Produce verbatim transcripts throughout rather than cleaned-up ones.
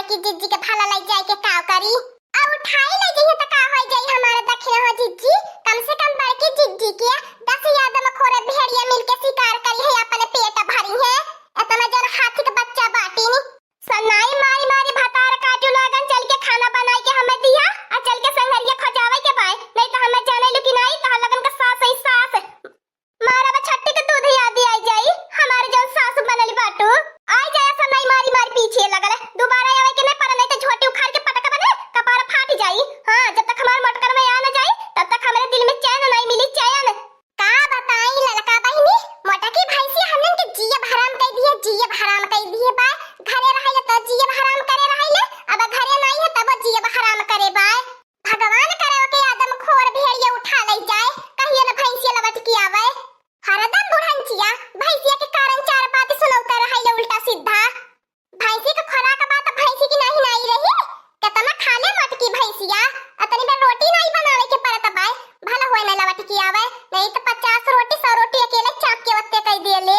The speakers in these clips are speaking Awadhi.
कि जिज्जी के भला लइ जाए के काव करी। अब उठाई लइ जइहे त का होइ जाई हमार दखिनहा जिज्जी? कम से कम बड़की जिज्जी के दस आदमखोर भेड़िया मिलके शिकार करिहैं, अपने पेट भरिहैं। एतना जन हाथी के बच्चा बाटिन। सन्नाई मारी मारी भतार काटू लागन, चल के खाना बनाई के हमें दिया, आ चल के संघरिया खोजावे के बाय, नहीं त हमें जाने लू कि नहीं, तोहर लोगन का सास ही सास। मारा बा छट्टी के दूध याद आई जाई, हमारे जौन सास बनल बाटू। आई जाए सन्नाई मारी मारी पीछे लगल, दोबारा आवे के नहीं पड़ा, नहीं त झोटी उखाड़ के पटक बने, कपार फाट जाई। हाँ, जब तक हमार मोटकन में आ न जाई, तब तक हमरे दिल में चैन नहीं मिली, चैन। का बताई ललका बहिनी, मोटकी भैंसी हमनन के जियब हराम कइ दिहे, जियब हराम कइ दिहे बाय। घरे रहइले त जियब हराम करे रहइले, अब घरे नाई है तब जियब हराम करे बाय। भगवान करे ओके आदमखोर भेड़िया उठा लइ जाए, कहियो न भैंसिया लवट के आवे। हरदम बुढ़ंचिया भैंसिया के कारण चार बात सुनौते रहइले उल्टा सीधा। भैंसी के खुराक बा त भैंसी की नाहीं नाई रही, केतना खा ले मोटकी भैंसिया। अतनी बार रोटी नाई बनावे के परत बाय, भला होए न लवट के आवे, नहीं त पचास रोटी, सौ रोटी अकेले चाप के ओत्ते कइ देले।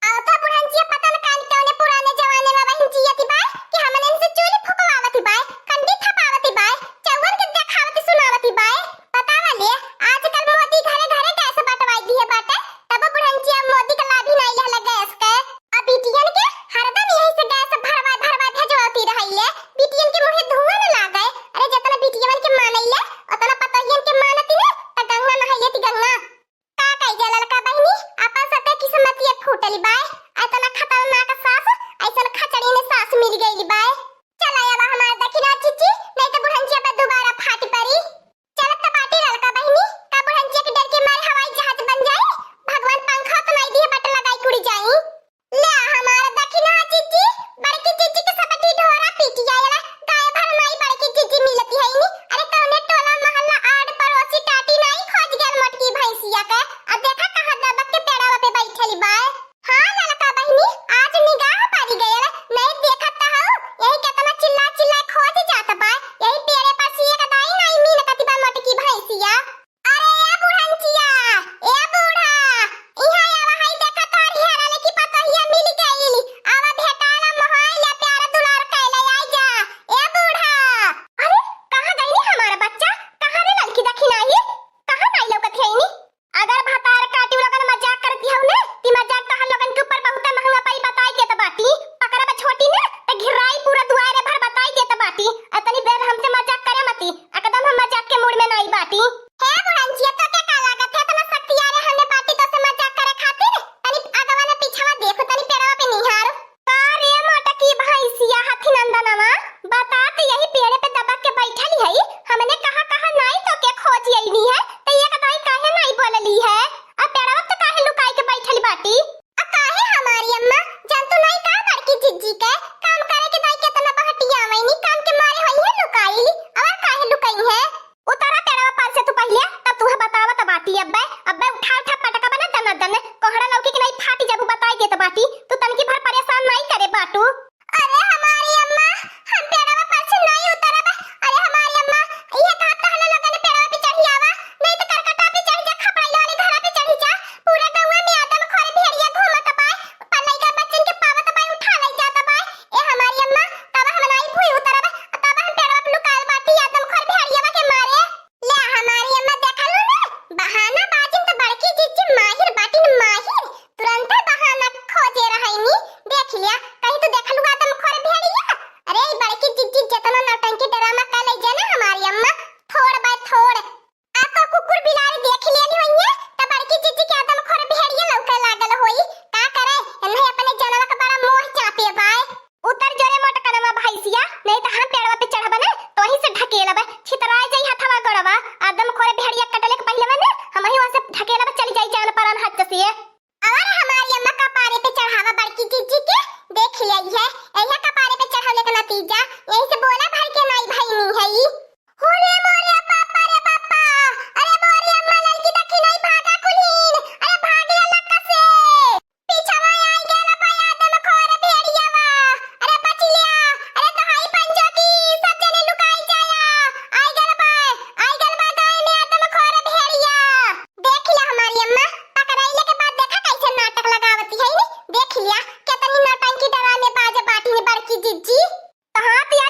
अउ त बुढ़ंचिया पता न कान कौने पुराने जमाने में बहिन जियती बाय कि हमनन से चूल्ही फुकवावती बाय, कंडी थपावती बाय, चौवन के देखावती सुनावती बाय। बतावा ले, आजकल मोदी घरे घरे गैस बंटवाई दिहे बाटे, तब बुढ़ंचिया मोदी के लाभ ही नाई लेहले गैस के। आ बिटियन के हरदम यही से गैस भरवा भरवा भेजवाती रहइले। बिटियन के मुँहे धुआं न लागे। अरे जेतना बिटियन के मानइले, ओतना पतोहियन के मानती न, त गंगा नहाइ लेती गंगा। का कइल जाए ललका बहिनी, आपन सते किस्मतिये फूटल बाय। एतना खतरनाक सास, अइसन खचड़ी में सास मिल गइल बाय। चला अब हमार दखिना चिच्ची, नहीं त बुढ़ंचिया पे दोबारा फाट पड़ी। चलत त बाटी ललका बहिनी, का बुढ़ंचिया के डर के मारे हवाई जहाज बन जाई? भगवान पंखा त नाई दिहे बट लगाई कुड़ी जाई। ले हमार दखिना चिच्ची, बड़की चिच्ची के सब ढिढोरा पीटी आयला, गाय भर नाई बड़की चिच्ची मिलती है नी। अरे कौने टोला मोहल्ला आड़ पड़ोसी टाटी नाई खोज गेल मोटकी भैंसिया के। अब देखा कहाँ दबक के पेड़वा पे बैठल बाय। हाँ ललका बहिनी, आज निगाह पड़ी गयल, नहीं देखत त हऊ, यही केतना चिल्ला चिल्ला खोज जात बा, यही पेड़े पर से एक दाई नाई मिलकत बा मोटकी भैंसिया। अरे ए बुढ़ंचिया, ए बूढ़ा, इहाँ आवा, हई देखा तोहर हेरल की पतोहिया मिल गइल, आवा भेटाला मोहाइला प्यार दुलार कैले आई जा, ए बूढ़ा। अरे कहाँ गइनी हमार बच्चा, कहाँ रे ललकी दखिनाही, कहाँ नाई लौकत है इनी? अगर भतार काटी लोगन मजाक करती हऊ ने, ती मजाक तोहर लोगन के ऊपर बहुते महंगा पड़ी, बताई देत बाटी। पकड़ब छोटी ने, त घिराई पूरा दुआरे भर, बताई देत बाटी। अतनी देर हमसे मजाक करे मती, एकदम हम मजाक के मूड में नाई बाटी। हे बुढ़ंचिया, तो के का लागत है, इतना शक्ति आ रे हमने बाटी तो से मजाक करे खातिर? तनी आगवा ने पीछवा देखो, तनी पेड़वा पे निहार। का रे मोटकी भैंसिया हथी नंदनवा, बता त यही पेड़े पे दबक के बैठल हई, हमने कहाँ कहाँ नाई तो के खोज अइनी है, त एक दाई काहे नाई बोलली है? आ पेड़वा पे काहे लुकाई के बैठल बाटी? आ काहे हमारी अम्मा, जान तू नाई का बड़की जिज्जी के काम करे के दाई केतना बहटिया आवे नी, काम के मारे होई है लुकाइली, और काहे लुकाई है? उतरा पेड़वा पर से तू पहिले, तब तुहे बतावत बाटी। अब्बे, अब्बे उठा उठा पटका बना दना दन, कोहड़ा लौकी के नाई फाटी जबू बताई देत बाटी, तू तनकी भर परेशान नाई करे बाटू। अरे हमारी अम्मा, हम पेड़वा पर से नाई उतरब। अरे हमारी अम्मा, इहे कहत त हला लोगन पेड़वा पे चढ़ी आवा, नहीं त करकटा पे चढ़ी जा, खपड़ैल वाली घरा पे चढ़ी जा। पूरा गौवा में आदमखोर भेड़िया घूमत बाय, पर लइका बच्चन के पावत बाय, उठा लइ जात बाय। ए हमारी अम्मा, तब हम नाई भुई उतरब, तब हम पेड़वा पे लुकाल बाटी आदमखोर भेड़िया के मारे। ले हमारी अम्मा देखलू ना, बहाना बाजिन त बड़की जिज्जी माहिर बाटिन माहिर, तुरंते बहाना खोजे रहइनी। देख लिया, कहीं तू देखलू आदमखोर भेड़िया? अरे ई बड़की जिज्जी जेतना नौटंकी ड्रामा कर ले जाना हमारी अम्मा, थोड़ बाय थोड़। आ तो कुकुर बिलारी देख लेनी होइए, त बड़की जिज्जी के आदमखोर भेड़िया लौके लागल होई। का करे, एन्हे अपने जनवा के बड़ा मोह चापे बाय। उतर जो रे मोटकनवा भैंसिया, नहीं त हम पेड़वा पे चढ़बे न, तोही से ढकेलब, छितराय जाई हथवा गोड़वा। आदमखोर भेड़िया कटले के पहिले मने, हमही वहाँ से ढकेलब, चली जाई जान परान हाथ से। और हमारी अम्मा कपारे पे चढ़ावा बड़की जिज्जी के, देख ले है, यही कपारे पे चढ़ावले का नतीजा, यही से बोला भर के नाई भइनी है ई। हो रे मोरे पापा रे पापा, अरे मोरे अम्मा ललकी दखिनाही भागा कुल्हीन, अरे भाग ले लक्का से। पीछवा आई गल बा आदमखोर भेड़ियावा। अरे बच लिया। अरे तोहाई पंजो की सब जने लुकाई जाया। आई गल बा, आई गल बा गाय में आदमखोर भेड़िया। देख लिया हमारी अम्मा, पकड़ाइले के बाद देखा कैसे नाटक लगावती है नी। देख लिया, कितनी नौटंकी डरामे बाज बाटी ने बड़की जिज्जी। तो हाँ, ती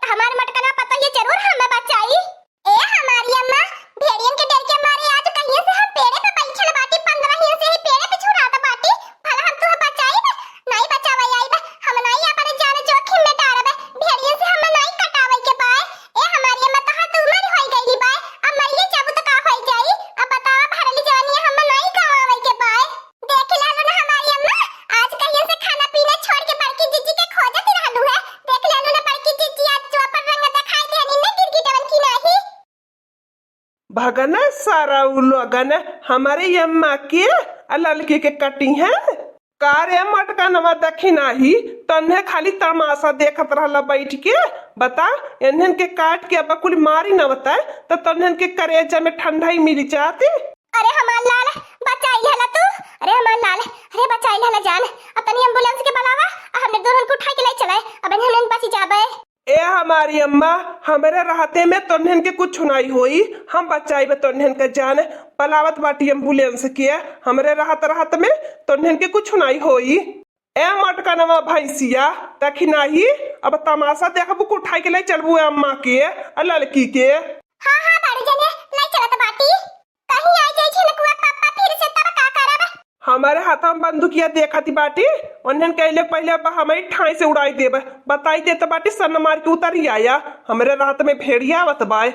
हमार मोटकनवा पतोहिया जरूर हमें बचाई। ए हमारी अम्मा, भेड़ियन के डर के मारे आज कहिए से हम पेड़े पे बैठल बाटी, पन्द्रह हियन से ही पेड़े पे झुरात बाटी। भला हम तुहे बचाइब? नाई बचावे आइब। हम नाई अपन जान जोखिम में डारब। भेड़ियन से हम नाई कटावे के बाय। ए हमारी अम्मा, तहार तो उमर होई गइली बाय। अब मरिए जाबू तो का होई जाई? अब बतावा, भरली जवानी हम नाई गवावे के बाय। देख लेलू ना हमारी अम्मा, आज कहिए से खाना पीना छोड़ के बड़की जीजी के खोजत रहलू है। देख लेलू ना बड़की जीजी, आज जो अपन रंग दिखाई देनी ना गिरगिटवन की नाही। भगन सारा उ लोगन हमारे अम्मा के आ ललकी के कटी है। का रे मोटकनवा, देखी नाही, तन्हे खाली तमाशा देखत रहला बैठ के। बता, एन्हन के काट के अब कुल मारी न बताए, त तन्हन के करेजा में ठंडाई मिल जाती। अरे हमार लाल, बचाई लेला तू। अरे हमार लाल, अरे बचाई लेला जान। अब तनी एम्बुलेंस के बुलावा, आ हमने दोनों को उठाई के ले चलाए, अब एन्हन बची जाबे। ए हमारी अम्मा, हमरे रहते में तोन्हन के कुछ नाई होई, हम बचाइबे तोन्हन के जान। पलावत बाटी एम्बुलेंस के, हमरे रहत रहत में तोन्हन के कुछ नाई होई। ए मोटकनवा भैंसिया, देखी नाही, अब तमाशा देखबू, उठाई के ले चलबू ए अम्मा के, आ ललकी के। हाँ, हाँ, बड़ी जने, ले चलत बाटी। कहीं आ जाए झिनकुआ पापा फिर से, तब का करब? हमारे हाथ में बंदूकिया देखती बाटी, उन्हन कहले पहले अब हमारी ठाई से उड़ाई देब। बताई देत बाटी, सन मार के उतर ही आया, हमरे रात में भेड़िया आवत बाय।